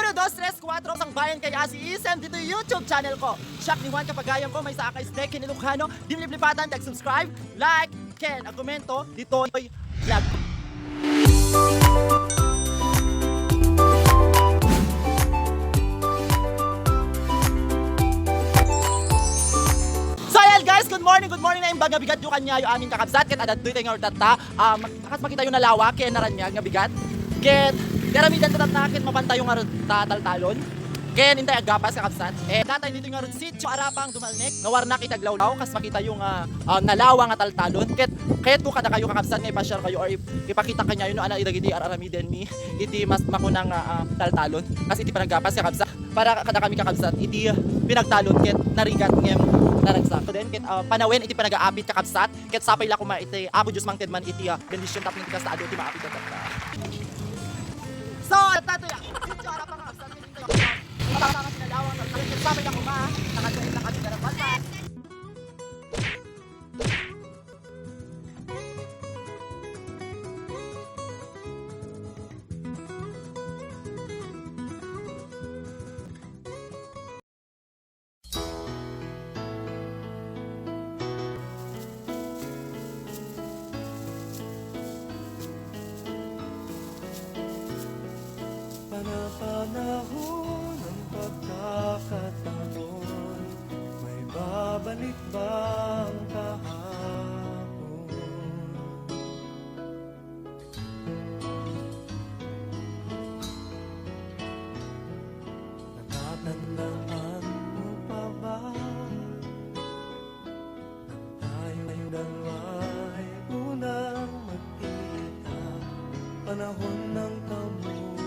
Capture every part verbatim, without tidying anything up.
Dos, tres, kuatro, sangbayan kay Asi Isem ditoy YouTube channel ko. Siak ni Juan Kapagayan ko, maysa a ka-snack ken Ilocano. Di liplipatan ti ag-subscribe, like, ken agkomento ditoy vlog. So, ayan guys, good morning, good morning. Naimbag nga bigat yu kaniayo amin kakabsat, ket adda ditoy tayo nga urtatta. Um, Kas makitayo nalawa ken naraniag nga bigat. Ket, ti aramidentayo tatta ket mapantayo ngarud ta taltalon. Ken intay aggapas, kakabsat. Eh, datay ditoy ngarud Sitio Arapang Dumalneg, nga warnak iti aglawlaw, kas makitayo nga, ah, nalawa nga taltalon. Ket, kayatko kadakayo, kakabsat, nga ipa-share kayo or ip-, ipakita kaniayo no ania dagiti ar-aramidenmi iti mas makuna nga, ah, taltalon. Kas iti panaggapas, kakabsat, para kadakami, kakabsat, iti pinagtalon ket narigat ngem naragsak. Then, ket, ah, panawen iti panagaapit, kakabsat, ket sapay la koma iti Apo Dios mangted man iti, ah, bendision tapno iti kasta adu ti maapit kadakuada. So, adtoy, ah, video ara pa nga, sa video, ah, para nga sinalawan, ket sapay la koma, nakadto, nakadto, nakadto. Panapanahon ang pagkakataon, may babalik ba ang kahapon? Natatandaan mo pa ba nang tayo, tayo dalawa ay unang magkita? Panahon ng kamusmusan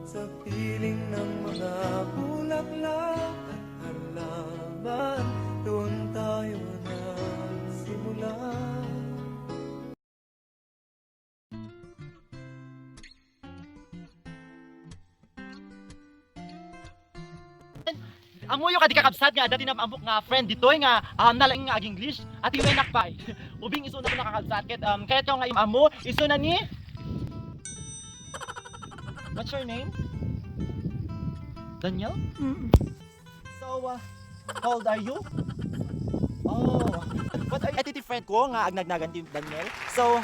sa piling ng mga bulaklak at harlaban, doon tayo nagsimula. Ammoyo kadi, kakabsat, nga adda ti naam-ammok nga friend ditoy nga, um, nalaing nga ag-English, a ti Wenak pay. Ubing isuna ti kakabsat, ket, um, kayatko nga im-ammo, isuna ni, what's your name? Daniel? Mm. So, uh, how old are you? Oh, what are you? Iti friend ko nga agnagnagan ti Daniel. So,